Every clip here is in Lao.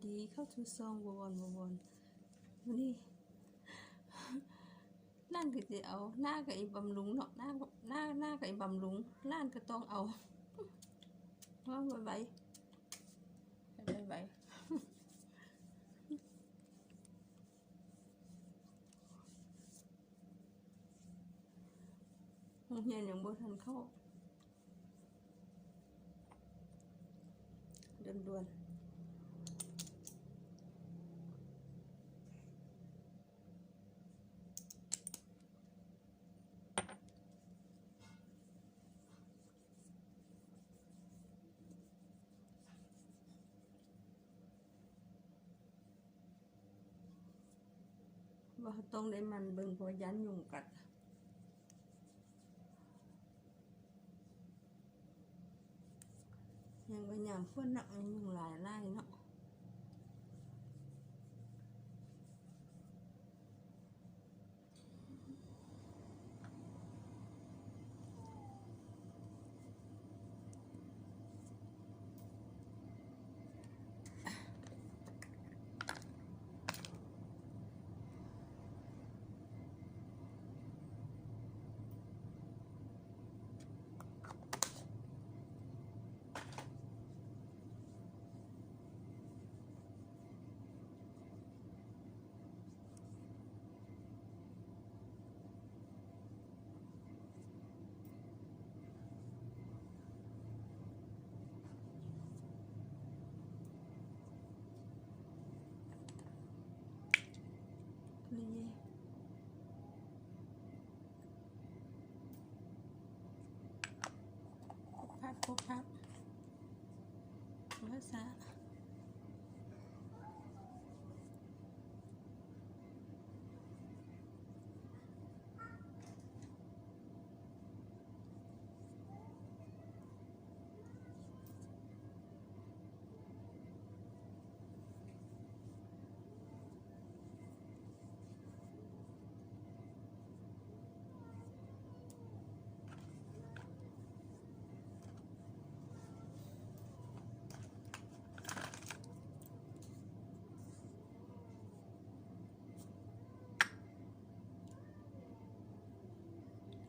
ດີເຂົ້າສູ່ຊ່ອງບົວວອນ ບົວວອນ. ມື້ນີ້ ຫຼານກໍຊິເອົາ ໜ້າກໍອີບຳລຸງເນາະ ໜ້າ ໜ້າ ໜ້າກໍອີບຳລຸງ ຫຼານກໍຕ້ອງເອົາ ເວົ້າໄວໆ ໄວໆ. ໂຮງຮຽນຍັງບໍ່ທັນເຂົ້າ ດ່ວນໆ. ວ່າເຮົາຕ້ອງໄດ້ໝັ່ນເບິ່ງ ເພາະວ່າຢ້ານຍຸງກັດ. ຍັງພະຍາຍາມຄວນເນາະ ຍັງຍຸງຫຼາຍໆເນາະ. ນີ້ ພັບ ພົບພັບ ພາສາ.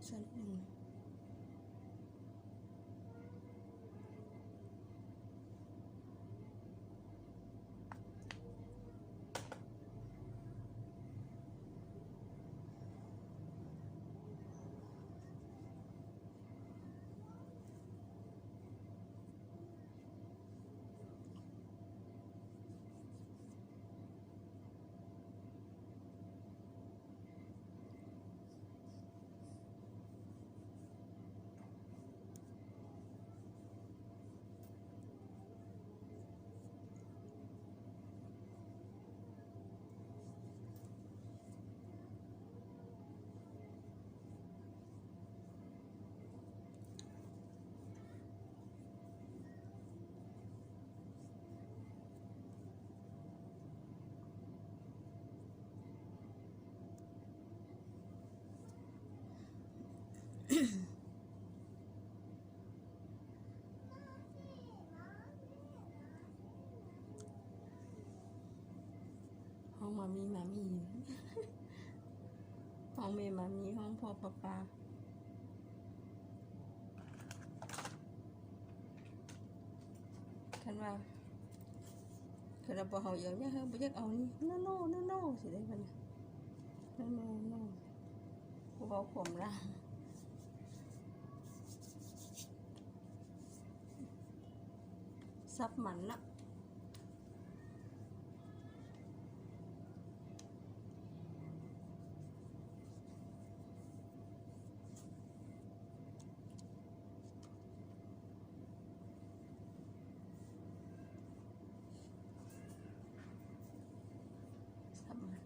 ໃສ່ໜຶ່ງ. ຮ້ອງມາມີ ມາມີ ຮ້ອງແມ່ ມາມີ ຮ້ອງພໍ່ ປ້າ ປ້າ. ຄັນວ່າ ຄັນວ່າບໍ່ເຮົາຢາກ ຢາກ ເຮົາບໍ່ຢາກເອົານີ້ ໂນ ໂນ ໂນ ໂນ ຊິໄດ້ບໍ່ນີ້ ໂນ ໂນ ໂນ ຜູ້ເວົ້າຄວາມລາວ ສັບມັນນະ. ສະບາຍ